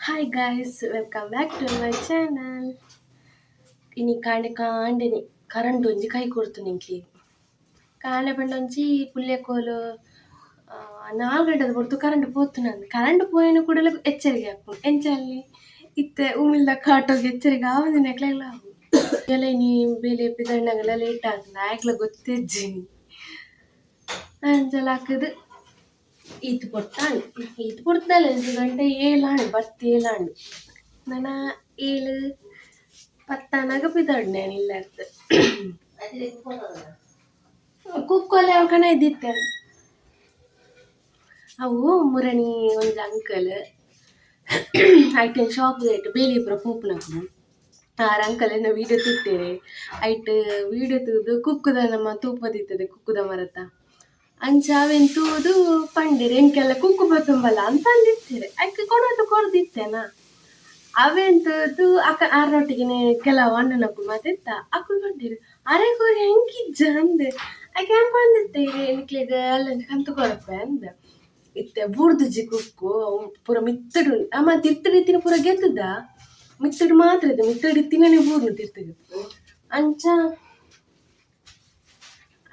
Hi guys, welcome back to my channel. ಇನಿ ಕಾಂಡೆ ಕಾಂಡೆನೆ current ಒಂಜಿ ಕೈ ಕೊಡ್ತು ನಿಂಕ್ಲಿ. ಕಾಂಡೆ ಪಂಡ ಒಂಜಿ ಪುಲ್ಯಕೋಲು 4 ಗಂಟೆದ ಪೊರ್ತು ಕರೆಂಟ್ ಪೋತುನಂದು. ಕರೆಂಟ್ ಪೋಯಿನ ಕೂಡಲೇ ಎಚ್ಚರಿಗೆ ಆಪುಂಡು. ಎಂಚ ಅಲ್ಲಿ ಇತ್ತೆ ಉಮಿಲ್ದ ಕಾಟೋಗ್ ಎಚ್ಚರಿಗೆ ಆವಂದಿನಕ್ಲೆಗ್ಲ ಆವು. ಎಲ್ಲ ಇನಿ ಬೇಲೆ ಪಿದರ್ನಗಲ ಲೇಟ್ ಆತುಂಡು, ಆಯಕ್ಲ ಗೊತ್ತಿಜ್ಜಿನಿ. ಅಂಚಲ ಹಾಕುದು ಈತ್ ಪೊರ್ತಾಂಡ್. ಈತ್ ಪೊರ್ತಲ್ಲ 5 ಗಂಟೆ ಏಳಾಂಡ್, ಬತ್ತ್ ಏಳಾಂಡ್. ನನ 7:10 ಆನಗ ಪಿದಡ್ನೆ ಇಲ್ಲರ್ದ್. ಕುಕ್ಕೋಲೆ ಅವು ಕಣ ಇದ್ದಿತ್ತೆ. ಅವು ಮುರಣಿ ಒಂಜಿ ಅಂಕಲ್ ಐಟೆ ಶಾಪ್ ಐಟ್ ಬೇಲಿ ಪೂರ ಪೋಪುನಕುಲು. ಆರ್ ಅಂಕಲ್ ಎನ್ನ ವೀಡಿಯೋ ತೂತೇರೆ. ಐಟ್ ವೀಡಿಯೋ ತೂದು ಕುಕ್ಕುದ ನಮ್ಮ ತೂಪದಿತ್ತದೆ ಕುಕ್ಕುದ ಮರತ. ಅಂಚ ಅವೆನ್ ತೂದು ಪಂಡೆರ್ ಎಂಕೆಲ್ಲ ಕುಕ್ಕು ಪತೊಂಬಲ ಅಂತ ಪಂದಿತ್ತೆರ್. ಐಕ್ ಕೊನೊತು ಕೊರ್ದಿತ್ತೆನಾ. ಅವೆನ್ ತೂದು ಅಕ್ಕ ಆರ್ನೊಟ್ಟಿಗೆನೆ ಕೆಲವು ಅಣ್ಣನಕುಲು ಮಾತ ಇತ್ತ ಅಕುಲು ಪಂಡೆರ್ ಅರೆಗ್ ಒರಿ ಎಂಕಿಜ್ಜ ಅಂದ್. ಐಕ್ ಯಾನ್ ಪಂದಿತ್ತೆ ಇರೆ ನಿಕ್ಲೆಗ್ ಅಲ್ಲೊಂಜಿ ಕಂತ್ ಕೊರ್ಪೆ ಅಂದ್. ಇತ್ತೆ ಬೂರ್ದುಜಿ ಕುಕ್ಕು ಅವು ಪೂರ ಮಿತ್ತುಡು ಅಮ್ಮ ತಿರ್ತುಡು ಇತ್ತಿನ ಪೂರ ಗೆತ್ತುದ ಮಿತ್ತುಡು ಮಾತ್ರ ಇತ್ತೆ ಮಿತ್ತುಡು ಇತ್ತಿನನೆ ಬೂರ್ನು ತಿರ್ತುಗು. ಅಂಚ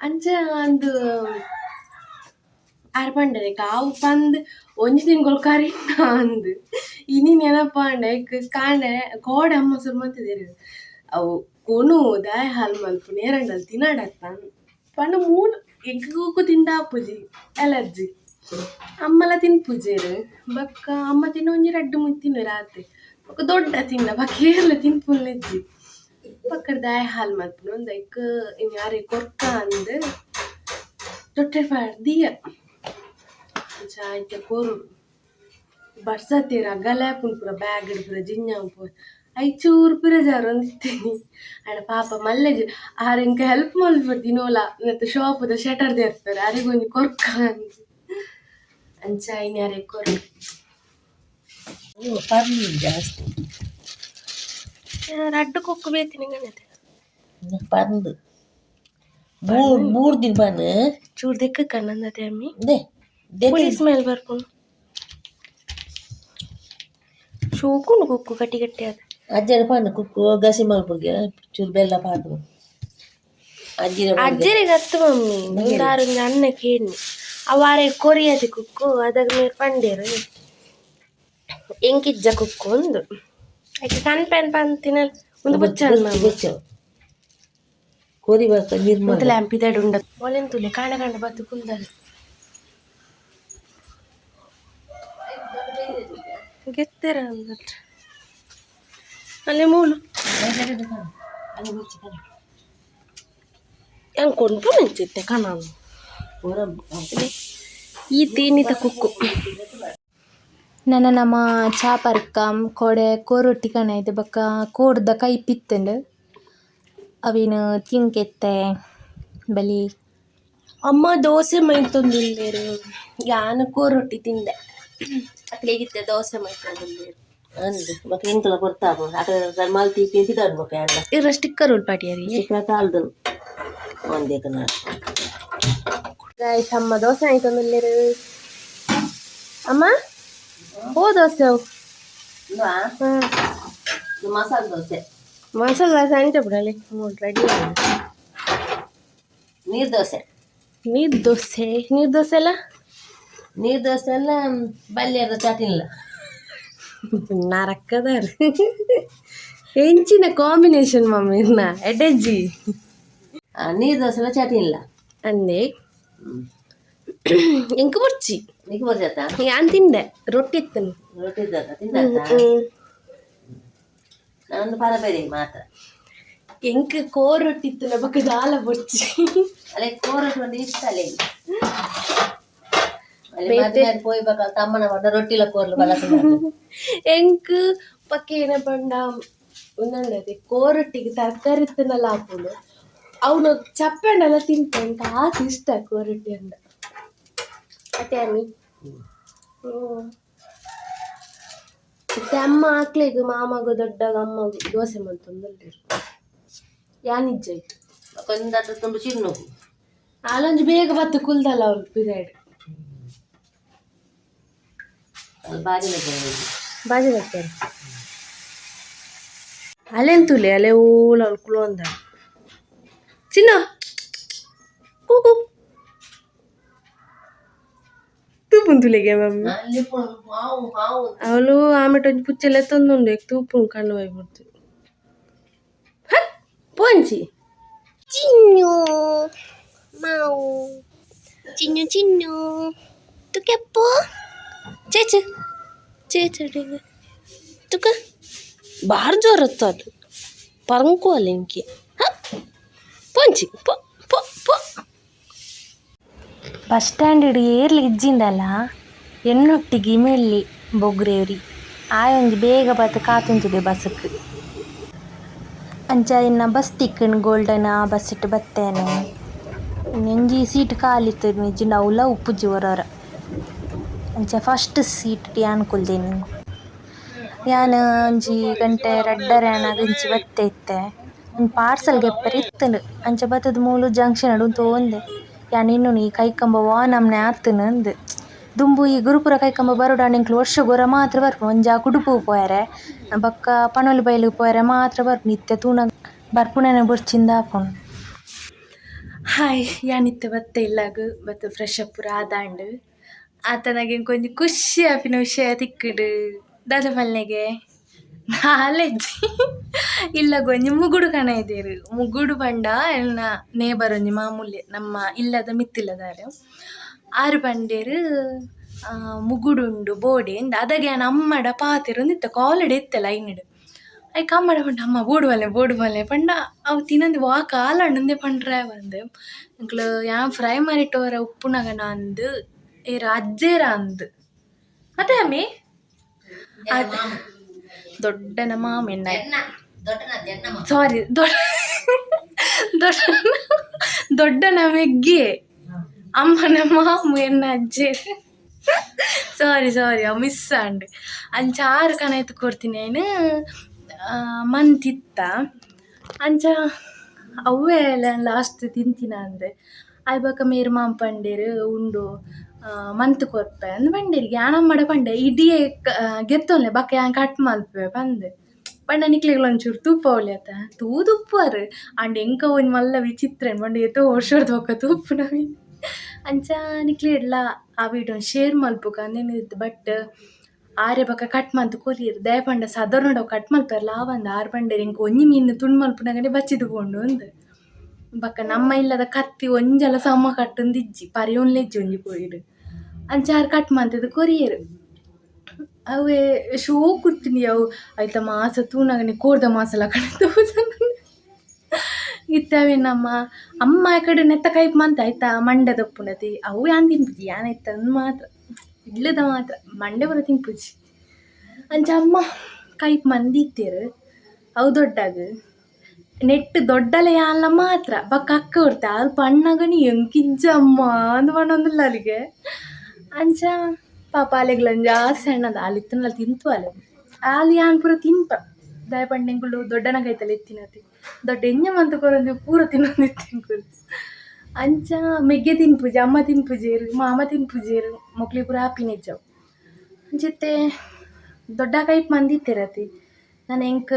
ಅಂಚ ಅಂದು ಆರ್ ಪಂಡೆರ್ ಕಾವು ಪಂದ್ ಒಂಜಿ ತಿಂಗೊಳು ಕರಿನ ಅಂದ್. ಇನಿ ನೆನಪಾಂಡ್ ಐಕ್ ಕಾಂಡೆ ಕೋಡೆ ಅಮ್ಮ ಸುರು ಮಲ್ತಿದೆರ್. ಅವು ಕೊನು ದಾಯೆ ಹಾಲ್ ಮಲ್ಪುನು ಏರಂಡಲ್ ತಿನಡತ್ತ ಪಂಡ ಮೂಲು ಎಂಕ್ ಕುಕ್ಕು ತಿಂಡ ಆಪುಜಿ ಅಲರ್ಜಿ. ಅಮ್ಮಲ ತಿನ್ಪುಜೆರ್. ಬೊಕ್ಕ ಅಮ್ಮ ತಿನ್ನ ಒಂಜಿ ರಡ್ಡ್ ಮೂಜಿ ತಿನ್ನುವೆರ್ ಆತೆ. ಬೊಕ್ಕ ದೊಡ್ಡ ತಿಂಡ ಬೊಕ್ಕ ಏರ್ಲ ತಿನ್ಪುನಿಜ್ಜಿ. ಬೊಕ್ಕ ದಾಯೆ ಹಾಲ್ ಮಲ್ಪುನು ಅಂದ್ ಐಕ್ ಇನಿ ಅರೆಗ್ ಕೊರ್ಕ ಅಂದ್ ತೊಟ್ಟೆ ಪಾಡ್ದ್ ದೀಯ. ಅಂಚ ಇತ್ತೆ ಕೊರೊಡು. ಬರ್ಸತೆರ್ ಅಗಲೆ ಆಪುಂಡು ಪೂರ ಬ್ಯಾಗ್ ಪೂರ ಜಿಂಜ ಪೋಯಿ. ಐಕ್ ಚೂರು ಪಿರ ಜಾರೊಂದಿತ್ತೀನಿ. ಆಂಡ ಪಾಪ ಮಲ್ಲೆಜ್ ಆರ್ ಎಂಕ್ ಹೆಲ್ಪ್ ಮಲ್ಪುವೆರ್ ದಿನೋಲ ನೆತ್ತ ಶಾಪುದ ಶಟರ್ ದೆರ್ಪೆರ್ ಅರೆಗ್ ಒಂಜಿ ಕೊರ್ಕ ಅಂದ್. ಅಂಚ ಇನಿ ಅರೆಗ್ ಕೊರೊಡು. ಪರ್ಲಿ ಜಾಸ್ತಿ. ರಡ್ಡ್ ಕುಕ್ಕು ಬೇತಿನ ಗಣತೆ. ಪಂದು ಮೂರು ಮೂರು ದಿನ ಪನ್. ಚೂರು ದೆಕ್ಕ ಕಣ್ಣಂದತೆ ಅಮ್ಮಿ. ದೆ ಪುಳಿ ಸ್ಮೆಲ್ ಬರ್ಪುಂಡು. ಶೋಕುಂಡು ಕುಕ್ಕು ಗಟ್ಟಿ ಗಟ್ಟಿ ಆದ್. ಅಜ್ಜನ ಪನ್ ಕುಕ್ಕು ಗಸಿ ಮಲ್ಪುಗೆ ಚೂರು ಬೆಲ್ಲ ಪಾಡ್ದು ಅಜ್ಜಿನ. ಅಜ್ಜೆರಿಗೆ ಅತ್ತು ಮಮ್ಮಿ, ಉಂದಾರೊಂಜಿ ಅಣ್ಣ ಕೇಣ್ಣಿ ಅವು ಆರೆಗ್ ಕೊರಿಯದೆ ಕುಕ್ಕು ಅದಾಗ ಮೇರ್ ಪಂಡೆರ್ ಎಂಕಿಜ್ಜ ಕುಕ್ಕು ಉಂದು. ಐಕ್ ಕನ್ಪೆನ್ ಪಂತಿನ ಉಂದು ಬೊಚ್ಚಂದ್ ಮಮ್ಮಿ. ಬೊಚ್ಚ ಕೋರಿ ಬಕ್ಕ ನಿರ್ಮಲ. ಮೊದಲ ಪಿದಡ್ ಉಂಡ ಒಲೆನ್ ತೂಲೆ ಕಾಂಡ ಕಾಂಡ ಬತ್ತು ಕುಲ್ದಲ್. ಗೆತ್ತೆರ ಅಂದಟ್ ಅಲ್ಲೇ ಮೂಲು. ಹೆಂಗೆ ಕೊಂಡ್ಪು ನಂಚಿತ್ತೆ ಕಣನು. ಈ ತೀನಿತ ಕುಕ್ಕು. ನನ ನಮ ಚಾ ಪರ್ಕ ಕೋಡೆ ಕೋರೊಟ್ಟಿ ಕಣೈದೆ ಬೊಕ್ಕ ಕೋರ್ದ ಕೈಪಿತ್ತುಂಡು ಅವೆನ್ ತಿಂಕೆತ್ತೆ ಬಲಿ. ಅಮ್ಮ ದೋಸೆ ಮೈತೊಂದುಲ್ಲೆರ್. ಯಾನ್ ಕೋರೊಟ್ಟಿ ತಿಂದೆ. ಅಕ್ಲೆಗಿತ್ತೆ ದೋಸೆ ಮೈತೊಂದುಲ್ಲೆರ್. ಅಂದ್ ಬೊಕ್ಕ ಎಂಕಲ ಕೊರ್ತಾಪ ಅಕಲೆ ಮಲ್ತಿ ಪಿದಡ್ ಬೊಕ್ಕ ಯಾನ್ಲ. ಇರ ಸ್ಟಿಕ್ಕರ್ ಉಲ್ಪಾಟಿಯರಿ. ಚಿಕ್ಕ ಕಾಲ್ದು ಒಂದೇಕನ. ಗಾಯ್ಸ್, ಅಮ್ಮ ದೋಸೆ ಮೈತೊಂದುಲ್ಲೆರ್. ಅಮ್ಮ, ಓ ದೋಸೆ ಅವು? ಮಸಾಲೆ ದೋಸೆ. ಮಸಾಲೆ ದೋಸೆ ಅಂಚ ಬಿಡಲಿ ಮೂಡ್ ರೆಡಿ. ನೀರು ದೋಸೆ. ನೀರು ದೋಸೆ, ನೀರು ದೋಸೆ ಅಲ್ಲ. ನೀರು ದೋಸೆ ಎಲ್ಲ ಬಲ್ಯದ ಚಟ್ನಿಲ್ಲ. ನರಕ್ಕದಾರ್ ಎಂಚಿನ ಕಾಂಬಿನೇಷನ್ ಮಮ್ಮಿ ಇನ್ನ ಎಡೆಜ್ಜಿ. ನೀರು ದೋಸೆ ಎಲ್ಲ ಚಟ್ನಿ ಇಲ್ಲ. ಅಂದೆ ಎಂಕ್ ಬೊರ್ಚಿ. ನಿಕ್ ಬರ್ಜಾತ. ಯಾನ್ ತಿಂದೆ, ರೊಟ್ಟಿ ಇತ್ತನು. ರೊಟ್ಟಿ ಇದ್ದದ ತಿಂದಾತ? ನಾನು ಪರಬೇರಿ ಮಾತ್ರ. ಎಂಕ್ ಕೋರ್ ರೊಟ್ಟಿ ಇತ್ತಲ್ಲ, ಬೊಕ್ಕ ದಾಲ ಬೊರ್ಚಿ. ಅಲ್ಲೇ ಕೋರೊಟ್ಟಿ ಒಂದು ಇಷ್ಟ ಅಲ್ಲೇ. ಅಲ್ಲಿ ಮದ್ವೆ ಪೋಯಿ ಬೊಕ್ಕ ತಮ್ಮನ ಪಂಡ ರೊಟ್ಟಿಲ ಕೋರ್ಲು ಬಳಸ. ಎಂಕ್ ಪಕ್ಕ ಏನ ಪಂಡ ಉಂದಂಡದೆ ಕೋರೊಟ್ಟಿಗೆ ತರಕಾರಿ ಇತ್ತನಲ್ಲ ಆಪುಂಡು. ಅವನು ಚಪ್ಪೆಂಡಲ ತಿಂತೆ. ಎಂಕ್ ಆತ್ ಇಷ್ಟ ಕೋರೊಟ್ಟಿ ಅಂಡ. ಅತ್ತೆ ಅಮ್ಮಿ. ಇತ್ತೆ ಅಮ್ಮ ಆಕ್ಲೆಗ್ ಮಾಮಗ ದೊಡ್ಡಗ ಅಮ್ಮಗ್ ದೋಸೆ ಮಲ್ತೊಂದುಲ್ಲೆರ್. ಯಾನ್ ಇಜ್ಜ ಇತ್ತು. ಒಂದಾತ ತುಂಬ ಚಿನ್ನು. ಆಲೊಂಜಿ ಬೇಗ ಬತ್ತು ಕುಲ್ದಲ್ಲ ಅವ್ಲು ಪಿರಿಯಡ್. ಅಲ್ಲಿ ಬಾರಿ ಮಜಾ. ಬಾಜಿ ಬರ್ತಾರೆ ಅಲೆಂತುಲೆ ಅಲೆ ಓಲ ಕುಲೊಂದ ಚಿನ್ನ ಕೂಕು ತೂಪುಂತುಲೆಗೆ ಮಮ್ಮಿ. ಅವಳು ಆಮೆಟ್ ಒಂಜಿ ಪುಚ್ಚೆಲೆ ಎತ್ತೊಂದುಂಡು ತೂಪುಂಡು ಕಣ್ಣು ಬೈಬಿಡ್ತು ಪೋಂಚಿ. ಚಿನ್ನು ಮಾವು ಚಿನ್ನು ಚಿನ್ನು ತುಕೆಪ್ಪು ಚೇಚು ಚೇಚು ತುಕ ಬಾರ್ ಜೋರತ್ತದು ಪರಂಕುವಲ್ಲ ಇಂಕಿ ಪೊಂಚಿ ಪೊ ಪೊ ಪೊ. ಬಸ್ ಸ್ಟ್ಯಾಂಡ್ ಏರ್ಲಿ ಇಜ್ಜಿಂಡಲ ಎನ್ನೊಟ್ಟಿಗೆ ಇಮೆಲ್ಲಿ ಬೊಗ್ರೇವ್ರಿ ಆಯೊಂಜಿ ಬೇಗ ಬತ್ತು ಕಾತುಂತುದೆ ಬಸ್ಕ್. ಅಂಚ ಎನ್ನ ಬಸ್ ತಿಕ್ಕುಂಡು ಗೋಲ್ಡನ್ ಆ ಬಸ್ಸಿಟ್ಟು ಬತ್ತೇನೆ. ಒಂಜಿ ಸೀಟ್ ಖಾಲಿ ಇತ್ತು ಇಜ್ಜಿಂಡ ಅವ್ಲ ಉಪ್ಪುಜಿ ಒರೊರ. ಅಂಚ ಫಸ್ಟ್ ಸೀಟ್ ಯಾನ್ ಕುಲ್ದಿನಿ. ಯಾನ್ ಒಂಜಿ ಗಂಟೆ ರಡ್ಡರೆ ಆನಗ ಇಂಚಿ ಬತ್ತೆ ಇತ್ತೆ. ಒಂಜಿ ಪಾರ್ಸೆಲ್ ಗೆಪ್ಪೆರೆ ಇತ್ತುಂಡು. ಅಂಚ ಬತ್ತುದು ಮೂಲು ಜಂಕ್ಷನ್ ಡ್ ಉಂತೊಂದೆ. ಯಾನ್ ಎನ್ನುನಿ ಈ ಕೈಕಂಬ ವಾ ನಮ್ನೆ ಆತುಂಡು ಅಂದ್. ದುಂಬು ಈ ಗುರುಪುರ ಕೈಕಂಬ ಬರೋಡಾಂಡ ಎಂಕ್ಲು ವರ್ಷಗೊರ ಮಾತ್ರ ಬರ್ಪುನು. ಒಂಜಾ ಕುಡುಪು ಪೋಯೆರೆ ಬೊಕ್ಕ ಪಣೋಲಿ ಬೈಲ್ ಪೋಯೆರೆ ಮಾತ್ರ ಬರ್ಪುನು. ಇತ್ತೆ ತೂನಗ ಬರ್ಪುನನೆ ಬೊರ್ಚಿಂದ ಆಪುಂಡು. ಹಾಯ್, ಯಾನಿತ್ತೆ ಬತ್ತೆ ಇಲ್ಲಾಗ್ ಬತ್ತೆ ಫ್ರೆಶ್ ಅಪ್ ಪೂರ ಆದಾಂಡ್. ಆತನಾಗ ಎಂಕೊಂಜಿ ಖುಷಿ ಆಪಿನ ವಿಷಯ ತಿಕ್ಕುಡು. ದಾದ ಪಲ್ನೆಗೆ ನಾಲೆಜ್ಜಿ ಇಲ್ಲಗ್ ಒಂಜಿ ಮುಗುಡು ಕಣ ಇದ್ದೇರು. ಮುಗುಡು ಪಂಡ ಎನ್ನ ನೇಬರ್ ಒಂಜಿ ಮಾಮೂಲಿ ನಮ್ಮ ಇಲ್ಲದ ಮಿತ್ತಿಲ್ಲದಾರು ಆರು ಪಂಡೇರು ಮುಗುಡು ಉಂಡು ಬೋಡೆ ಇಂದ್. ಅದಗ ಯಾನ್ ಅಮ್ಮಡ ಪಾತೆರೊಂದಿತ್ತೆ ಕಾಲಡ್ ಇತ್ತೆ ಲೈನ್ ಡ್. ಐಕ್ ಅಮ್ಮಡ ಪಂಡ ಅಮ್ಮ ಬೋಡು ಮಲ್ಲೆ ಬೋಡು ಮಲ್ಲೆ ಪಂಡ ಅವು ತಿನಂದೆ ವಾ ಕಾಲಂಡ್ ಉಂದೆ ಪಂಡ್ರೆ ಪಂದ್. ಎಂಕ್ಲು ಯಾನ್ ಪ್ರೈಮರಿ ಟೋರ ಉಪ್ಪುನಗ ನಂದು ಏರ್ ಅಜ್ಜೆರ ಅಂದ್ ಅತೆ ಅಮ್ಮಿ ದೊಡ್ಡನ ಮಾಮೆನ್ನ ಸಾರಿ ದೊಡ್ಡ ದೊಡ್ಡ ದೊಡ್ಡನ ಮೆಗ್ಗೆ ಅಮ್ಮನ ಮಾಮು ಎನ್ನ ಅಜ್ಜೆ. ಸಾರಿ ಸಾರಿ ಅವು ಮಿಸ್ ಆಂಡ್. ಅಂಚ ಆರು ಕಣೈತ್ ಕೊಡ್ತೀನಿ ಮಂತಿತ್ತ. ಅಂಚ ಅವ್ವೇ ಲಾಸ್ಟ್ ತಿಂತಿನ ಅಂದೆ. ಆಯ್ ಬೊಕ ಮೇರ್ ಮಾಮ್ ಪಂಡೇರು ಉಂಡು ಮಂತ್ ಕೊರ್ಪೆ ಅಂದ್ ಪಂಡೇರ್. ಯಾನ್ ಅಮ್ಮಡ ಪಂಡೆ ಇಡೀ ಗೆತ್ತೊನ್ಲೆ ಬೊಕ ಯಾನ್ ಕಟ್ ಮಲ್ಪುವೆ ಪಂದ್. ಪಂಡ ನಿಕ್ಲೆಗ್ಲ ಒಂಚೂರು ತೂಪಾವೊಲಿ ಅತ್ತ ತೂದುಪ್ಪುವರ್ ಆಂಡ ಎಂಕ ಒಂಜಿ ಮಲ್ಲ ವಿಚಿತ್ರ ಪಂಡ ಏತೋ ವರ್ಷರ್ದ್ ಬೊಕ ತೂಪುನವಿ. ಅಂಚ ನಿಕ್ಲೆಡ್ಲ ಆ ವಿಡಿಯೋನ್ ಶೇರ್ ಮಲ್ಪುಗ ಅಂದ್ ಬಟ್ ಆರೆ ಬೊಕ ಕಟ್ ಮಂತ್ ಕೊರಿಯೆರ್. ದಾಯೆ ಪಂಡ ಸಾಧಾರಣ ಕಟ್ ಮಲ್ಪೆರ್ಲ ಆವಂದ್. ಆರ್ ಪಂಡೆರ್ ಎಂಕ್ ಒಂಜಿ ಮೀನ್ ತುಂಡು ಮಲ್ಪುನಗನೆ ಬಚ್ಚಿದ್ ಪೋಂಡು ಅಂದ್. ಬೊಕ ನಮ್ಮ ಇಲ್ಲದ ಕತ್ತಿ ಒಂಜಲ ಸಮ ಕಟ್ಟೊಂದಿಜ್ಜಿ ಪರಿಯೊನ್ಲ ಇಜ್ಜಿ ಒಂಜಿ ಕೋಯಿಡ್. ಅಂಚ ಆರ್ ಕಟ್ ಮಂತುದು ಕೊರಿಯೆರ್. ಅವೇ ಶೋಕು ಇತ್ತುಂಡು ಅವು ಐತ ಮಾಸ ತೂನಗನೆ ಕೋರ್ದ ಮಾಸಲ ಕಣೆ ತೋಜೊಂದುಂಡು. ಇತ್ತೆ ಅವೆನ್ ನಮ್ಮ ಅಮ್ಮ ಕಡೆ ನೆತ್ತ ಕೈಪ್ ಮಂತ ಐತ ಮಂಡೆ ದಪ್ಪುನತಿ ಅವು ಯಾನ್ ತಿನ್ಪುಜಿ. ಯಾನ್ ಐತ ಮಾತ್ರ ಇಲ್ಲದ ಮಾತ್ರ ಮಂಡೆ ಪೂರ ತಿನ್ಪುಜಿ. ಅಂಚ ಅಮ್ಮ ಕೈಪ್ ಮಂದಿತ್ತೆರ್ ಅವು ದೊಡ್ಡಗ್ ನೆಟ್ ದೊಡ್ಡಲೆ ಯಾನ್ಲ ಮಾತ್ರ ಬೊಕ್ಕ ಅಕ್ಕ ಒರ್ತೆ ಆಲ್ ಪಣ್ಣಗನಿ ಎಂಕಿಜ್ಜಮ್ಮ ಅಂದ್ ಪಂಡೊಂದುಲ್ಲ ಅಲ್ಲಿಗೆ. ಅಂಚ ಪಾಪ ಅಲೆಗ್ಲ ಒಂಜಿ ಆಸೆ ಅಣ್ಣದ ಆಲ್ ಇತ್ತುಂಡಲ ತಿಂತು ಆಲ್ ಆಲ್ ಯಾನ್ ಪೂರ ತಿನ್ಪ. ದಾಯೆ ಪಂಡ ಎಂಕುಲು ದೊಡ್ಡನ ಕೈತಲ್ ಇತ್ತಿನತಿ ದೊಡ್ಡ ಎಂಜ ಮಂತ್ ಕೊರೊಂದು ಪೂರ ತಿನ್ನೊಂದಿತ್ತೆ ಎಂಕುಲು. ಅಂಚ ಮೆಗ್ಗೆ ತಿನ್ಪುಜಿ ಅಮ್ಮ ತಿನ್ಪುಜೆರ್ ಮಾಮ ತಿನ್ಪುಜೆರ್ ಮೊಕ್ಲೆಗ್ ಪೂರ ಆಪಿನಿಜ್ಜವು. ಅಂಚಿತ್ತೆ ದೊಡ್ಡ ಕೈಪ್ ಮಂದಿತ್ತೆರತಿ ನನ ಎಂಕ್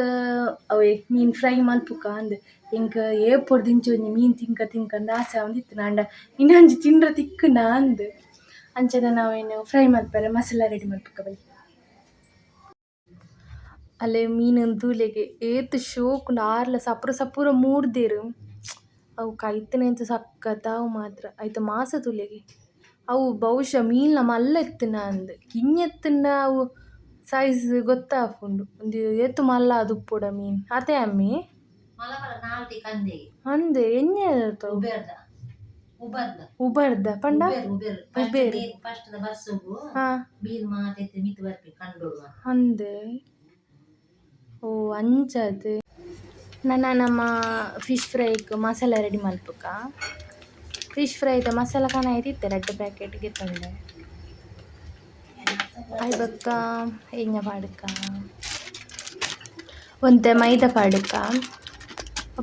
ಅವೇ ಮೀನ್ ಫ್ರೈ ಮಲ್ಪುಕ ಅಂದ್. ಎಂಕ್ ಏಪೊಡ್ದಿಂಚಿ ಒಂಜಿ ಮೀನ್ ತಿನ್ಕ ತಿನ್ಕಂದ್ ಆಸೆ ಆವೊಂದಿತ್ತ್ಂಡ್. ಆಂಡ ಇನ್ನೊಂಜಿ ತಿಂಡ್ರೆ ತಿಕ್ಕುಂಡ ಅಂದ್. ಅಂಚನೆ ನಾವೇನು ಫ್ರೈ ಮಲ್ಪೆರೆ ಮಸಾಲ ರೆಡಿ ಮಲ್ಪುಕ ಬಲ್ಲಿ. ಅಲ್ಲೇ ಮೀನ್ ತೂಲೆಗೆ ಏತ್ ಶೋಕುಂಡು. ಆರ್ಲ ಸಪುರ ಸಪುರ ಮೂಡ್ದೆರ್. ಅವು ಕೈತನೆಂತ ಸಕ್ಕತ್ ಅವು ಮಾತ್ರ ಐತ ಮಾಸ ತೂಲೆಗೆ ಅವು ಬಹುಶಃ ಮೀನ್ಲ ಮಲ್ಲ ಇತ್ತುಂಡ ಅಂದ್. ಕಿನ್ಯ ಇತ್ತುಂಡ ಅವು ಸೈಜ್ ಗೊತ್ತಾಪುಂಡು. ಉಂದು ಏತ್ ಮಲ್ಲ ಆದುಪ್ಪೊಡ ಮೀನ್ ಅತೆ ಅಮ್ಮಿ ಅಂದ್ ಎನ್ನೆ ಉಬರ್ದ ಪಂಡ ಉಬೇರ್ ಅಂದ್ ಓ ಅಂಚದ್. ನನ ನಮ್ಮ ಫಿಶ್ ಫ್ರೈಗ್ ಮಸಾಲ ರೆಡಿ ಮಲ್ಪುಕ. ಫಿಶ್ ಫ್ರೈದ ಮಸಾಲ ಕನಾಯ್ದು ಇತ್ತೆ ರಡ್ಡ್ ಪ್ಯಾಕೆಟ್ ಗೆತೊಂಡೆ. ಆಯ್ ಬೊಕ್ಕ ಎಂಜ ಪಾಡುಕ ಒಂತೆ ಮೈದಾ ಪಾಡುಕ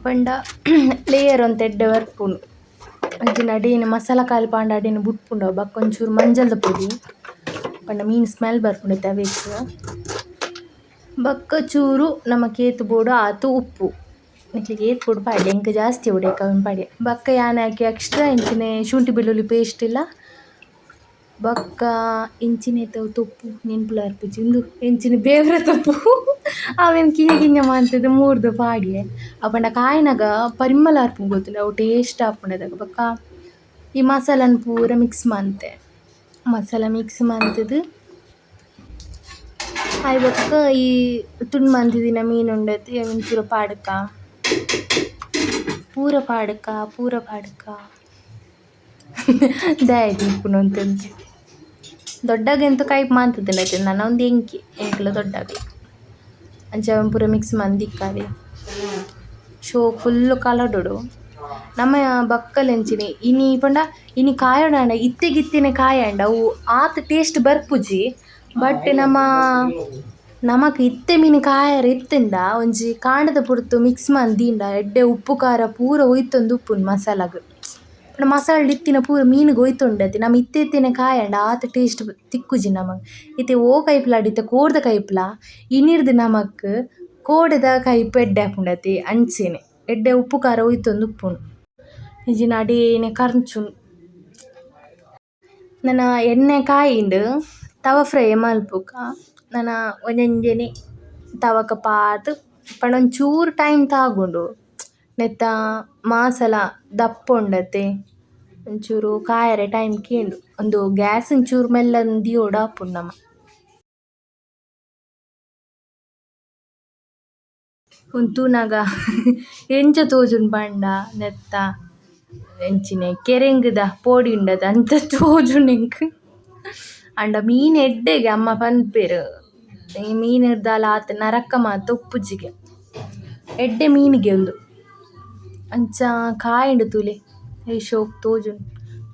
ಪಂಡ ಲೇಯರ್ ಒಂತೆ ಎಡ್ಡೆ ಬರ್ಪುಂಡು. ಅಂಚಿನ ಅಡೀನ ಮಸಾಲ ಖಾಲಿ ಪಾಂಡ ಅಡಿನ ಬುಡ್ಪುಂಡು. ಬೊಕ್ಕ ಒಂಚೂರು ಮಂಜಲ್ದ ಪೊಡಿ ಪಂಡ ಮೀನ್ ಸ್ಮೆಲ್ ಬರ್ಪುಂಡು ಅವೇಕ್. ಬೊಕ್ಕ ಚೂರು ನಮಕ್ ಏತ್ ಬೋಡು ಆತು ಉಪ್ಪು. ನಿಕ್ಲೆಗ್ ಏತ್ ಬೋಡು ಪಾಡ್ಲೆ, ಎಂಕ್ ಜಾಸ್ತಿ ಬೋಡು ಅವೆನ್ ಪಾಡ್ಯೆ. ಬೊಕ್ಕ ಯಾನ್ ಆಕೆ ಎಕ್ಸ್ಟ್ರಾ ಇಂಚಿನೆ ಶುಂಠಿ ಬೆಳ್ಳುಳ್ಳಿ ಪೇಸ್ಟ್ ಇಲ್ಲ. ಬೊಕ್ಕ ಇಂಚಿನೆ ತೊಪ್ಪು ನೆನ್ಪುಲ ಬರ್ಪುಜಿ ಉಂದು ಎಂಚಿನ ಬೇವ್ರ ತೊಪ್ಪು ಅವೆನ್ ಕಿನ್ಯ ಕಿನ್ಯ ಮಂತುದು ಮೂರ್ದು ಪಾಡ್ಯೆ. ಅಪಂಡ ಕಾಯಿನಾಗ ಪರಿಮಳ ಬರ್ಪುಂಡು ಗೊತ್ತುಂಡ ಅವು ಟೇಸ್ಟ್ ಆಪುಂಡು ಅದಗ. ಬೊಕ್ಕ ಈ ಮಸಾಲನ್ ಪೂರ ಮಿಕ್ಸ್ ಮಂತೆ. ಮಸಾಲ ಮಿಕ್ಸ್ ಮಂತುದು ಆಯ್ ಬೊಕ್ಕ ಈ ತುಂಡು ಮಂತಿದಿನ ಮೀನ್ ಉಂಡತೆ ಅವೆನ್ ಪೂರ ಪಾಡ್ಕ. ಪೂರ ಪಾಡ್ಕ ಪೂರ ಪಾಡ್ಕ. ದಾಯೆ ದೀಪುನು ಅಂತಂದು ದೊಡ್ಡಗ ಎಂತ ಕೈಪ್ ಮಂತುದುಂಡು ನನ ಒಂದು ಎಂಕಿ ಎಂಕುಲ ದೊಡ್ಡಗ್ಲ. ಅಂಚ ಅವೆನ್ ಪೂರ ಮಿಕ್ಸ್ ಮಂದಿಕ್ಕಾದೆ ಶೋಕ್ ಫುಲ್ಲು ಕಲಡೊಡು. ನಮ್ಮ ಬಕ್ಕಲೆಂಚಿನಿ ಇನಿ ಪಂಡ ಇನಿ ಕಾಯೊಡಾಂಡ ಇತ್ತೆಗಿತ್ತಿನ ಕಾಯಾಂಡ ಅವು ಆತ್ ಟೇಸ್ಟ್ ಬರ್ಪುಜಿ. ಬಟ್ ನಮ್ಮ ನಮಕ್ ಇತ್ತೆ ಮೀನು ಕಾಯರ ಇತ್ತುಂಡ ಒಂಜಿ ಕಾಂಡದ ಪೊರ್ತು ಮಿಕ್ಸ್ ಮಂದಿಂಡ ಎಡ್ಡೆ ಉಪ್ಪು ಖಾರ ಪೂರ ಒಯ್ತೊಂದು ಉಪ್ಪುಂಡು ಮಸಾಲಾಗ್. ಪಂಡ ಮಸಾಲೆ ಇತ್ತಿನ ಪೂರ ಮೀನುಗ್ ಒಯ್ತುಂಡತೆ ನಮ ಇತ್ತೆ ಇತ್ತೆನೆ ಕಾಯಂಡ ಆತ್ ಟೇಸ್ಟ್ ತಿಕ್ಕುಜಿ ನಮಕ್. ಇತ್ತೆ ಓ ಕೈಪುಲಾಡ್ ಇತ್ತೆ ಕೋರ್ದ ಕೈಪುಲ ಇನಿರ್ದ್ ನಮಕ್ ಕೋಡೆದ ಕೈಪು ಎಡ್ಡೆ ಆಪುಂಡತೆ ಅಂಚೆನೆ ಎಡ್ಡೆ ಉಪ್ಪು ಖಾರ ಒಯ್ತೊಂದು ಉಪ್ಪುಂಡು. ಇಜ್ಜಿಂಡ ಅಡೇನೆ ಕರ್ಚುಂಡು. ನನ ಎಣ್ಣೆ ಕಾಯಿಂಡ್ ತವ ಫ್ರೈ ಮಲ್ಪುಗ. ನನ ಒಂಜೊಂಜೆನೆ ತವಕ ಪಾಡ್ದ್ ಪಂಡ ಒಂಚೂರು ಟೈಮ್ ತಾಗುಂಡು. ನೆತ್ತ ಮಾಸಲ ದಪ್ಪ ಉಂಡತೆ ಒಂಚೂರು ಕಾಯೆರೆ ಟೈಮ್ ಕೇಂಡು. ಉಂದು ಗ್ಯಾಸ್ ಒಂಚೂರು ಮೆಲ್ಲನೆ ದೀವೊಡು ಆಪುಂಡು ನಮ. ಉಂದು ತೂನಗ ಎಂಚ ತೋಜುಂಡು ಪಂಡ ನೆತ್ತ ಎಂಚಿನೆ ಕೆರೆಂಗುದ ಪೋಡಿ ಉಂಡತ ಅಂಚ ತೋಜುಂಡು ಎಂಕ್. ಆಂಡ ಮೀನ್ ಎಡ್ಡೆಗೆ ಅಮ್ಮ ಪನ್ಪೆರ್ ಈ ಮೀನ್ ದಾಲ ಆತ್ ನರಕ ಮಾತ ಉಪ್ಪುಜಿಗೆ. ಎಡ್ಡೆ ಮೀನಿಗೆ ಉಂದು. ಅಂಚ ಕಾಯುಂಡು ತೂಲೆ ಏತ್ ಶೋಕು ತೋಜುಂಡು.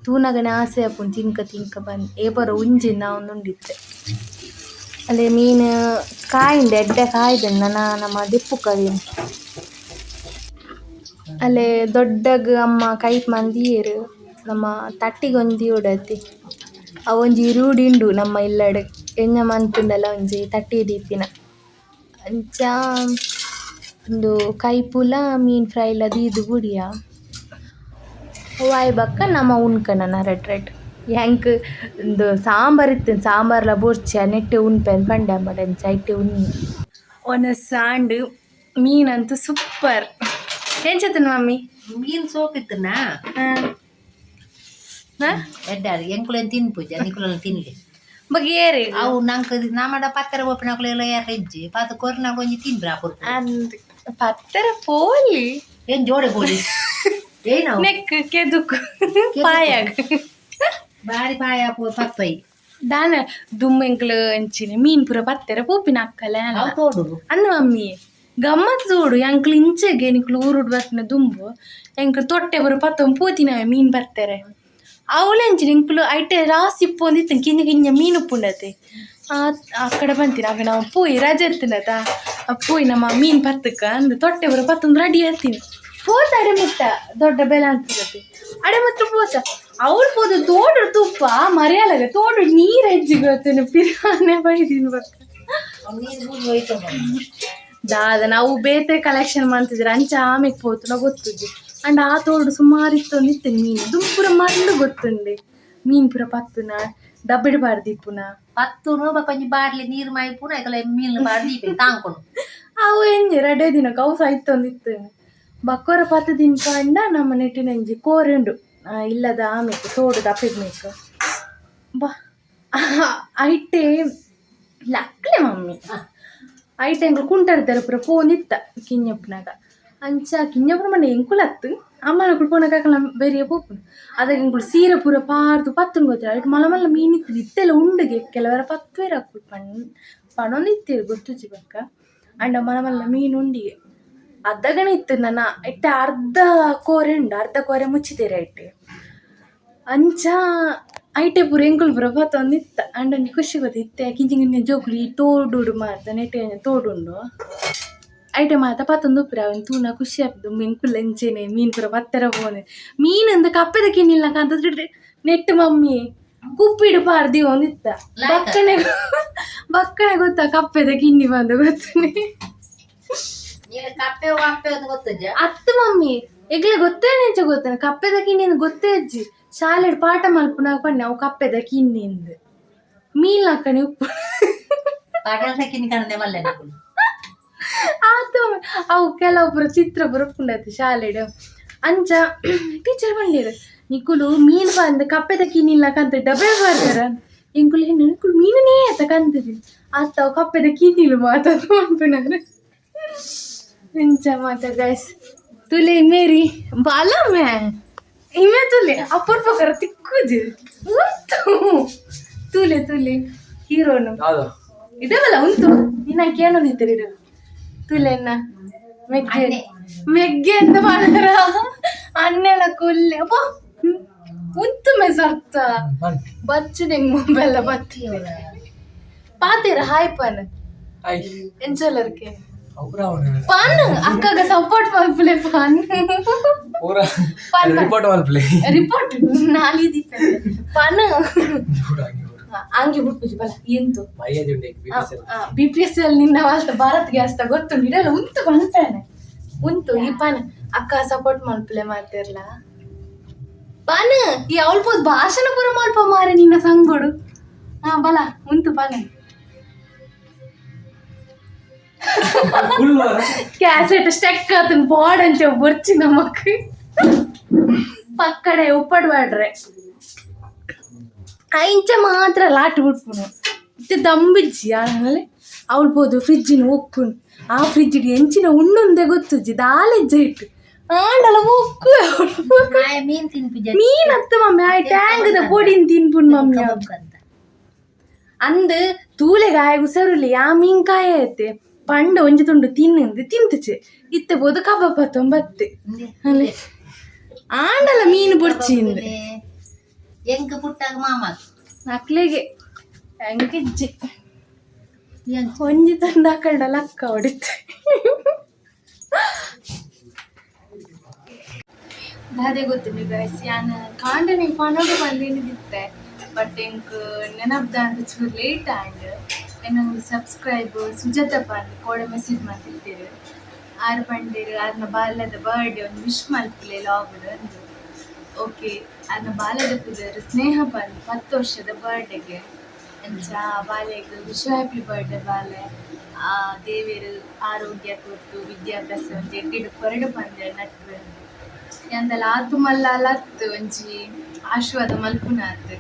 ತೂನಗನೆ ಆಸೆ ಆಪುಂಡು ತಿನ್ಕ ತಿನ್ಕ ಪಂದ್ ಏಪರ ಒಂಜಿ ಆವೊಂದುಂಡು ಇತ್ತೆ. ಅಲೆ ಮೀನ್ ಕಾಯಿಂಡ್ ಎಡ್ಡೆ ಕಾಯ್ದುಂಡು ನನ ನಮ ದೆಪ್ಪುಕ ಅವೆನ್. ಅಲೆ ದೊಡ್ಡಗ್ ಅಮ್ಮ ಕೈಪ್ ಮಂದಿಯೆರ್ ನಮ್ಮ ತಟ್ಟಿಗ್ ಒಂಜಿ ದೀವೊಡತೆ. ಅವೊಂಜಿ ರೂಢಿ ಉಂಡು ನಮ್ಮ ಇಲ್ಲಡ್ ಎಂಜ ಮಂತುಂಡಲ ಒಂಜಿ ತಟ್ಟಿ ದೀಪಿನ. ಅಂಚ ಉಂದು ಕೈಪುಲ ಮೀನ್ ಫ್ರೈ ಲ ದೀದ್ ಬುಡಿಯ. ಅವು ಬೊಕ್ಕ ನಮ ಉನ್ಕ ನನ ರಡ್ಡ್ ರಡ್ಡ್. ಎಂಕ್ ಉಂದು ಸಾಂಬಾರ್ ಇತ್ತು ಸಾಂಬಾರ್ಲ ಬೊರ್ಚಿ ನೆಟ್ಟೆ ಉನ್ಪೆ ಪಂಡೆ ಅಮ್ಮಡ ಅಂಚ ಐಟೆ ಉನ್ನಿ. ವನಸ್ ಆಂಡ್ ಮೀನ್ ಅಂತೂ ಸೂಪರ್. ಎಂಚತನ ಮಮ್ಮಿ? ಮೀನ್ ಸೋಕಿತ್ತುನಾ? ಎಡ್ಡೆ ಎಂಕುಲೆನ್ ತಿನ್ಪುಜ ನಿಕುಲೆನ್ ತಿನ್ಲಿ. ಬೊಕ ಏರ್? ಅವು ನಂಕ್ ನಮಡ ಪತ್ತರ ಪೋಪಿನಕುಲೆಲ ಏರ್ ಇಜ್ಜಿ ಪತ್ತ ಕೊರ್ನಾಗ ಒಂಜಿ ತಿನ್ಬ್ರ ಪೊರ್ತು. ಅಂದ್ ಪತ್ತರ ಪೋಲಿ. ಏನ್ ಜೋಡೆ ಪೋಲಿ ಏನವು? ನೆಕ್ ಕೆದುಕು ಪಾಯಾಗ. ಬಾರಿ ಪಾಯ ಪತ್ತೈ. ದಾನ ದುಮ್ಮು ಎಂಕ್ಲು ಅಂಚಿನ ಮೀನ್ ಪೂರ ಪತ್ತೆರ ಪೋಪಿನ ಅಕ್ಕಲೆ. ಅವು ತೋಡು. ಅಂದ್ ಮಮ್ಮಿ ಗಮ್ಮತ್ ತೋಡು ಎಂಕ್ಲು ಇಂಚೆಗೆ ನಿಕ್ಲು ಊರುಡು ಬರ್ಪಿನ ದುಂಬು ಎಂಕ್ಲು ತೊಟ್ಟೆ ಪೂರ ಪತ್ತೊಂದು ಪೋತಿನವೆ ಮೀನ್ ಬರ್ತಾರೆ. ಅವ್ಲು ಅಂಚಿನ ಎಂಕ್ಲು ಐಟೆ ರಾಸಿ ಇಪ್ಪೊಂದಿತ್ತು ಕಿಂಜ ಕಿಂಜ ಮೀನು ಉಪ್ಪುಂಡತೆ. ಅಕ್ಕಡ ಬಂತಿನ ಅಗ ನಾವು ಪೋಯಿ ರಜೆ ಇತ್ತಿನತ ಪೋಯಿ ನಮ್ಮ ಮೀನ್ ಪತ್ತಕ್ಕ ಅಂದ್ ತೊಟ್ಟೆ ಪೂರ ಪತ್ತೊಂದು ರೆಡಿ ಆತೀನಿ. ಪೋತ ಅಡೆ ಮುಟ್ಟ ದೊಡ್ಡ ಬೆಲೆ ಅನ್ಸುತ್ತೆ ಅಡೆ ಮುಟ್ಟ ಪೋತ ಅವ್ಳು ಪೋದು ತೋಡು ತುಪ್ಪ ಮರ್ಯಾಲಗ ತೋಡು ನೀರು ಹೆಚ್ಚಿಗೆ ಗೊತ್ತೇನು ಪಿರಾನೆ ಬೈದಿನ ಬಕ್ಕ. ನೀರು ಹೋಯ್ತು. ದಾದ ನಾವು ಬೇತೆ ಕಲೆಕ್ಷನ್ ಮಾಡ್ತಿದ್ರೆ ಅಂಚ ಆಮೆಗ್ ಪೋತುನ ಗೊತ್ತುಜಿ. ಅಂಡ ಆ ತೋಡು ಸುಮಾರು ಇತ್ತೊಂದು ಇತ್ತು ಮೀನು ದುಂಪುರ ಮರ್ಲು ಗೊತ್ತುಂಡೆ ಮೀನ್ ಪೂರ ಪತ್ತುನ ಡಬ್ಬೆಡ್ ಪಾಡ್ದಿಪ್ಪುನ. ಪತ್ತುನು ಬೊಕ ಒಂಜಿ ಬಾಟ್ಲಿ ನೀರು ಮೈಪುನ ಐಕಲ ಮೀನ್ ಪಾಡ್ದು ದೀಪೆ ತಾಂಕೊನು. ಅವು ಎಂಜಿ ರಡ್ಡೆ ದಿನಕ್ಕೆ ಅವು ಸಹ ಇತ್ತು. ಬಕ್ಕೊರ ಪತ್ತು ದಿನ ಪಂಡ ನಮ್ಮ ನೆಟ್ಟಿನ ಒಂಜಿ ಕೋರೆ ಉಂಡು ಇಲ್ಲದ ಆಮೆಕ್ ತೋಡುದ ಅಪ್ಪೆಗ್ ಬಾ ಐಟೆ ಲಕ್ಲೆ ಮಮ್ಮಿ ಐಟೆ ಎಂಕ್ಲು ಕುಂಟಾಡ್ದಾರ ಪೂರ ಪೋಂದಿತ್ತ ಕಿഞ്ഞಪ್ಪನಾಗ. ಅಂಚ ಕಿഞ്ഞಪ್ಪನ ಮನೆ ಎಂಕುಲತ್ತು ಅಮ್ಮನಕುಲು ಪೋನಗ ಅಕಲ್ನ ಬೆರಿಯ ಪೋಪುನು. ಅದಾಗ ಎಂಕುಲು ಸೀರೆ ಪೂರ ಪಾರ್ದು ಪತ್ತುನು ಗೊತ್ತಿಲ್ಲ. ಐಟ್ ಮಲ್ಲ ಮಲ್ಲ ಮೀನ್ ಇತ್ತು ಇತ್ತೆಲ್ಲ ಉಂಡುಗೆ ಕೆಲವರ ಪತ್ತುವೆರ್ ಅಕುಲು ಪಣ್ ಪಣೊಂದಿತ್ತೆರ್ ಗೊತ್ತುಜಿ ಬೊಕ್ಕ. ಅಂಡ ಮಲ್ಲ ಮಲ್ಲ ಮೀನ್ ಉಂಡಿಗೆ ಅದಗನೆ ಇತ್ತು ನನ ಇತ್ತೆ ಅರ್ಧ ಕೋರೆ ಉಂಡು ಅರ್ಧ ಕೋರೆ ಮುಚ್ಚಿದೆರ್ ಐಟ್. ಅಂಚ ಐಟೆ ಪೂರ ಎಂಕುಲು ಪೂರ ಪತ್ತೊಂದಿತ್ತ. ಅಂಡ ಒಂಜಿ ಖುಷಿ ಗೊತ್ತ ಇತ್ತೆ ಕಿಂಚಿ ಕಿಂಚಿ ಜೋಕುಲು ಈ ತೋಡುಡು ಮಾತ ನೆಟೆ ತೋಡುಂಡು ಐಟೆ ಮಾತ ಪತ್ತೊಂದು ಉಪ್ಪುರ ಅವೆನ್ ತೂನ ಖುಷಿ ಆಪುಂಡು. ಎಂಕುಲು ಅಂಚೆನೆ ಮೀನ್ ಪೂರ ಪತ್ತೆರ ಪೋನೆ ಮೀನ್ ಅಂದ್ ಕಪ್ಪೆದ ಕಿನ್ನಿಲ್ನ ಕಾಂತದ ನೆಟ್ ಮಮ್ಮಿ ಕುಪ್ಪಿಡು ಪಾರ್ದಿ ಒಂದಿತ್ತ. ಬಕ್ಕನೆ ಬಕ್ಕನೆ ಗೊತ್ತಾ ಕಪ್ಪೆದ ಕಿನ್ನಿ ಬಂದು ಗೊತ್ತನೆ. ಕಪ್ಪೆ ಅಪ್ಪೆ ಅಂತ ಗೊತ್ತಜ್ಜ? ಅತ್ತು ಮಮ್ಮಿ, ಎಗ್ಲೆ ಗೊತ್ತೇ ನೆಂಚ ಗೊತ್ತಾನೆ ಕಪ್ಪೆದ ಕಿನ್ನಿ ಗೊತ್ತೇ ಅಜ್ಜಿ. ಶಾಲೆಡ್ ಪಾಠ ಮಲ್ಪುನಾಗ ಪಂಡೆ ಅವು ಕಪ್ಪೆದ ಕಿನ್ನಿಂದು ಮೀನ್ ಹಾಕಣಿ ಉಪ್ಪು. ಪಾಠ ಕಿನ್ನಿ ಕಣದೆ ಮಲ್ಲೆ. ಆತು, ಅವು ಕೆಲವೊಬ್ಬರು ಚಿತ್ರ ಬರುಪುಂಡತ್ತು ಶಾಲೆಡ್. ಅಂಚ ಟೀಚರ್ ಬಂದಿರು, ನಿಕುಲು ಮೀನ್ ಬಂದು ಕಪ್ಪೆದ ಕಿನ್ನಿಲ್ಲ ಕಂತ ಡಬ್ಬೆ ಬರ್ತಾರ. ಎಂಕುಲು ಹೆಣ್ಣು ನಿಕುಲು ಮೀನನೇ ಆತ ಕಂತದಿ ಅತ್ತ ಅವು ಕಪ್ಪೆದ ಕಿನ್ನಿಲು ಮಾತಾದು ಮನ್ಪುನಾರು. ಇಂಚ ಮಾತ ಗೈಸ್. ತುಲೆ ಮೇರಿ ಬಾಲ ಮೇ ಇಮೆ ತುಲೆ ಅಪರೂಪಕರ ತಿಕ್ಕುಜಿ ಉಂಟು. ತುಲೆ ತುಲೆ ಹೀರೋನು ಇದವಲ್ಲ ಉಂಟು. ನಿನ್ನ ಕೇಳೋದಿತ್ತೀರಿ ತುಲೆನ್ನ ಮೆಗ್ಗೆ ಮೆಗ್ಗೆ ಅಂತ ಮಾಡಿದ್ರ ಅಣ್ಣೆಲ್ಲ ಕೊಲ್ಲೆ ಅಪ್ಪ ಉಂತು ಮೆ ಸರ್ತ ಬಚ್ಚು ನಿಂಗ್ ಮೊಬೈಲ್ ಬತ್ತಿ ಪಾತೀರ. ಹಾಯ್ ಪನ್ ಎಂಚಲರ್ಕೆ ಪಾನ್ ಅಕ್ಕಗ ಸಪೋರ್ಟ್ ಮಲ್ಪುಲೆ ಪಾನ್. ಪಾನ್ ರಿಪೋರ್ಟ್ ಮಲ್ಪಲೆ. ರಿಪೋರ್ಟ್ ನಾಲಿ ದೀಪ ಪಾನ್ ಅಂಗಿ ಬಿಟ್ಪುಜಿ ಬಲ ಎಂತು. ಮರ್ಯಾದೆ ಉಂಟು. BPSL ನಿನ್ನ ವಾಲ್ತ ಭಾರತ್ ಗ್ಯಾಸ್ ತ ಗೊತ್ತುಂಡು. ಇಡಲ್ಲ ಉಂತು ಪನ್ಪೇನೆ ಉಂತು ಈ ಪಾನ್ ಅಕ್ಕ ಸಪೋರ್ಟ್ ಮಲ್ಪಲೆ ಮಾತಿರ್ಲ ಪಾನ್. ಈ ಅವಳ್ಬೋದು ಭಾಷಣ ಪೂರ ಮಲ್ಪ ಮಾರೆ ನಿನ್ನ ಸಂಗೋಡು. ಹಾ ಬಲ ಉಂತು ಪಾನ್. ಕ್ಯಾಸೆಟ್ ಸ್ಟೆಕ್ ಆತನ್ ಬಾಡ್ ಅಂಚ ಬೊರ್ಚಿ ನಮಕ್ ಪಕ್ಕಡೆ ಉಪ್ಪಡ್ ಬಾಡ್ರೆ ಆ ಇಂಚ ಮಾತ್ರ ಲಾಟ್ ಬಿಟ್ಪುನು. ಇತ್ತೆ ದಂಬಿಜ್ಜಿ ಆಮೇಲೆ ಅವಳು ಪೋದು ಫ್ರಿಜ್ಜಿನ ಒಕ್ಕುನು. ಆ ಫ್ರಿಜ್ ಎಂಚಿನ ಉಣ್ಣುಂದೆ ಗೊತ್ತುಜ್ಜಿ ದಾಲೆಜ್ಜ ಇಟ್ಟು ಆಂಡಲ ಒಕ್ಕು ಅವಳು. ಮೀನ್ ತಿನ್ಪುಜ? ಮೀನ್ ಅತ್ತ ಮಮ್ಮಿ, ಆಯ್ ಟ್ಯಾಂಗದ ಪೊಡಿನ್ ತಿನ್ಪುನ್ ಮಮ್ಮಿ ಅವ್ಳು. ಅಂತ. ಅಂದ್ ತೂಲೆಗ್ ಆಯಗ್ ಉಸರುಲಿ ಆ ಮೀನ್ಕಾಯ ಐತೆ ಪಂಡ ಒಂಜಿ ತುಂಡು ತಿನ್ನುಂದು ತಿಂತುಚೆ ಇತ್ತೆ ಪೋದು ಕಬಾಬ್ ತೊಂಬತ್ತೆ ಅಲ್ಲೇ ಆಂಡಲ ಮೀನು ಬೊಡ್ಚಿಂದು. ಎಂಕ್ ಪುಟ್ಟಾಗ ಮಾಮ. ಅಕ್ಲೆಗೆ ಎಂಕಿಜ್ಜಿ ಒಂಜಿ ತುಂಡು ಹಾಕಂಡ ಲಕ್ಕ ಹೊಡಿತು. ದಾದೆ ಗೊತ್ತಿಲ್ಲ ಗೈಸ್, ಯಾನ್ ಕಾಂಡನೆ ಪನೊಡು ಬಂದೇನಿದಿತ್ತೆ, ಬಟ್ ಎಂಕ್ ನೆನಪ್ದ ಅಂತ ಚೂರು ಲೇಟ್ ಆಂಡ್. ಎನ್ನೊಂದು ಸಬ್ಸ್ಕ್ರೈಬ್ ಸುಜಾತ ಪಂದ್ ಕೋಡೆ ಮೆಸೇಜ್ ಮಲ್ತಿತ್ತೆರ್. ಆರ್ ಪಂಡೆರ್ ಆರ್ನ ಬಾಲ್ಯದ ಬರ್ಡೇ, ಒಂದು ವಿಶ್ ಮಲ್ಪುಲೆ ಲಾಗ್ಡ್ ಅಂದ್. ಓಕೆ, ಆರ್ನ ಬಾಲ್ಯದ ಪುದರ್ ಸ್ನೇಹ ಪಂದ್. 10 ವರ್ಷದ ಬರ್ಡೇಗೆ ಅಂಚ ಬಾಲೆಗ್ ವಿಶ್ ಹ್ಯಾಪಿ ಬರ್ಡೇ ಬಾಲೆ. ಆ ದೇವೆರ್ ಆರೋಗ್ಯ ಕೊರ್ತು ವಿದ್ಯಾಭ್ಯಾಸ ಒಂಜಿ ಎಡ್ಡೆಡ್ ಕೊರಡು ಪಂದ್ ನಟ್ವೆ. ಎಂದಲ ಆತು ಮಲ್ಲ ಲತ್ ಒಂಜಿ ಆಶೀರ್ವಾದ ಮಲ್ಪುನಾತ್.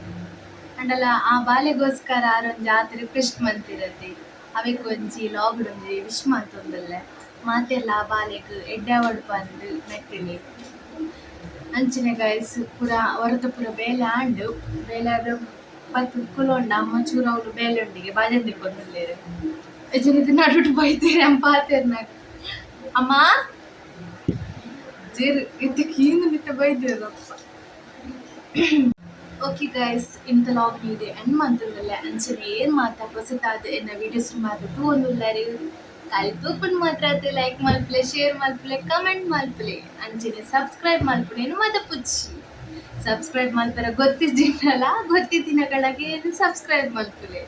ಅಂಡಲ ಆ ಬಾಲೆಗೋಸ್ಕರ ಆರ್ ಒಂಜಿ ಆತ್ ರಿಕ್ವೆಸ್ಟ್ ಮಲ್ತಿರತ್ತೆ, ಅವೆಕ್ ಒಂಜಿ ಲಾಗ್ಡ್ ಒಂಜಿ ವಿಶ್ ಮಲ್ತೊಂದುಲ್ಲೆ. ಮಾತೆಲ್ಲ ಆ ಬಾಲೆಗ್ ಎಡ್ಡೆ ಆವಡ್ ಪಂದ್ ನೆಟ್ಟಿನಿ. ಅಂಚನೆ ಗೈಸ್, ಪೂರ ಹೊರತ ಪೂರ ಬೇಲೆ ಆಂಡ್. ಬೇಲೆ ಆದ್ ಬತ್ತ್ ಕುಲೊಂಡ. ಅಮ್ಮ ಚೂರು ಅವ್ಲು ಬೇಲೆ ಉಂಡಿಗೆ ಬಾಜಂದಿ ಕೊಂದುಲ್ಲೆರ್. ಎಜನಿದ್ ನಡುಟು ಬೈತೇರೆ ಅಮ್ಮ ಪಾತೆರ್ನಾಗ. ಅಮ್ಮ ಜೇರು ಇತ್ತೆ ಕೀಂದು ನಿತ್ತ ಬೈದೇರಪ್ಪ. ಓಕೆ ಗೈಸ್, ಇಂತ ಲಾಗ್ ಇದೆ ಎಂಡ್ ಮಂತುಂದುಲ್ಲೆ. ಅಂಚನೆ ಏನ್ ಮಾತ ಹೊಸತಾದ ಎನ್ನ ವೀಡಿಯೋಸ್ ಮಾತ ತೂವೊಂದುಲ್ಲರು ಖಾಲಿ ತೂಪುಂಡು ಮಾತ್ರ ಅತ್, ಲೈಕ್ ಮಲ್ಪುಲೆ, ಶೇರ್ ಮಲ್ಪುಲೆ, ಕಮೆಂಟ್ ಮಲ್ಪುಲೆ, ಅಂಚನೆ ಸಬ್ಸ್ಕ್ರೈಬ್ ಮಲ್ಪುಲೆ ಮಾತ ಪುಚ್ಚಿ. ಸಬ್ಸ್ಕ್ರೈಬ್ ಮಲ್ಪೆರ ಗೊತ್ತಿಜ್ಜಿಂಡಲ ಗೊತ್ತಿತ್ತಿನಕಳಗೆ ಸಬ್ಸ್ಕ್ರೈಬ್ ಮಲ್ಪುಲೆ.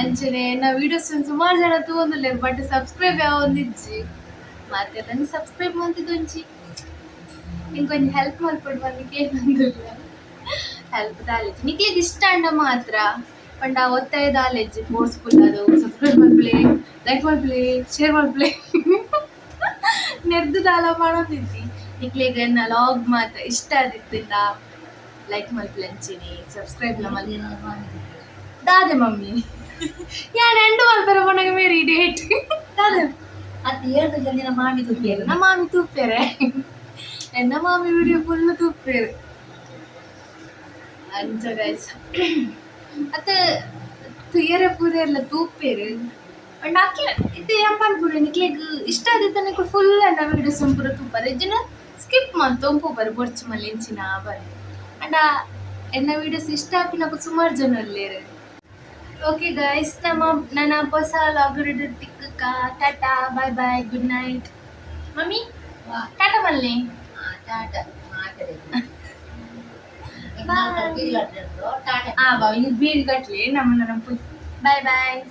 ಅಂಚನೆ ಎನ್ನ ವೀಡಿಯೋಸ್ ಸುಮಾರು ಜನ ತೂವೊಂದುಲ್ಲೆರ್, ಬಟ್ ಸಬ್ಸ್ಕ್ರೈಬ್ ಯಾವೊಂದಿಜ್ಜಿ. ಮಾತೆರ್ಲನ್ ಸಬ್ಸ್ಕ್ರೈಬ್ ಮಲ್ತಿದೊಂಜಿ ಇಂಕೊಂಜಿ ಹೆಲ್ಪ್ ಮಲ್ಪೊಡು ಬಂದಿಕ್ಕೆ ಏನೊಂದುಲ್ಲ. ಹೆಲ್ಪ್ ದಾಲೆಜ್ಜಿ ನಿಕ್ಲೆಗ್ ಇಷ್ಟ ಅಂಡ ಮಾತ್ರ ಪಂಡ ಒತ್ತಾಯ ದಾಲೆಜ್ಜಿ. ಫೋರ್ಸ್ಫುಲ್ ಅದು ಸಬ್ಸ್ಕ್ರೈಬ್ ಮಲ್ಪುಲೆ, ಲೈಕ್ ಮಲ್ಪುಲೆ, ಶೇರ್ ಮಲ್ಪುಲೆ ನೆರ್ದು ದಾಲ ಮಾಡೋದಿಜ್ಜಿ. ನಿಕ್ಲೆಗ್ ಎನ್ನ ಲಾಗ್ ಮಾತ ಇಷ್ಟ ಆದಿತ್ತಿಂಡ ಲೈಕ್ ಮಲ್ಪುಲೆ, ಅಂಚೆನೆ ಸಬ್ಸ್ಕ್ರೈಬ್ ಲ ಮಲ್ಪುಲೆ. ದಾದೆ ಮಮ್ಮಿ, ಯಾನ್ ಎಂಡ್ ಮಲ್ಪೆರ ಪೋನಗ ಮೇರಿ ಡೇಟ್ ದಾದೆ? ಅತ್ ಏಳ್ದು ಜನ ಮಾಮಿ ತುಪ್ಪಿಯರು. ಎನ್ನ ಮಾಮಿ ತೂಪೆರೆ, ಎನ್ನ ಮಾಮಿ ವಿಡಿಯೋ ಫುಲ್ ತೂಪೆರ್. ಅಂಚ ಗೈಸ್, ಅತ್ತ ತುಯ್ಯರೆ ಪೂರೆರ್ಲ ತೂಪೆರ್. ಪಂಡ ಅಕ್ಲೆ ಇತ್ತೆ ಏನ್ ಪನ್ಪುನೆ, ನಿಕ್ಲೆಗ್ ಇಷ್ಟ ಆದಿತ್ತ ನಿಕುಲು ಫುಲ್ ಎನ್ನ ವಿಡಿಯೋಸ್ ಪೂರ ತೂಪರ್, ಇಜ್ಜಿಂಡ ಸ್ಕಿಪ್ ಮಂತೊಂದು ಪೋಪರ್ ಬೊರ್ಚಿ ಮಲ್ಲೆ ಇಂಚಿನ ಬರ್. ಅಂಡ ಎನ್ನ ವಿಡಿಯೋಸ್ ಇಷ್ಟ ಆಪಿನಕುಲು ಸುಮಾರು ಜನ ಉಲ್ಲೆರ್. ಓಕೆ ಗೈಸ್, ನಮ್ಮ ನನ್ನ ಹೊಸ ಲಾಗ್ ತಿಕ್ಕಕ್ಕ. Tata, bye bye, good night. Mummy, tata ಮಲ್ಲೆ. ಟಾಟಾ ಮಾತಾಡಿದ್ರು. ಆ ಬಾ, ಇದು ಬೀಡ್ ಕಟ್ಲಿ, ನಮ್ಮನ್ನ. Bye boy.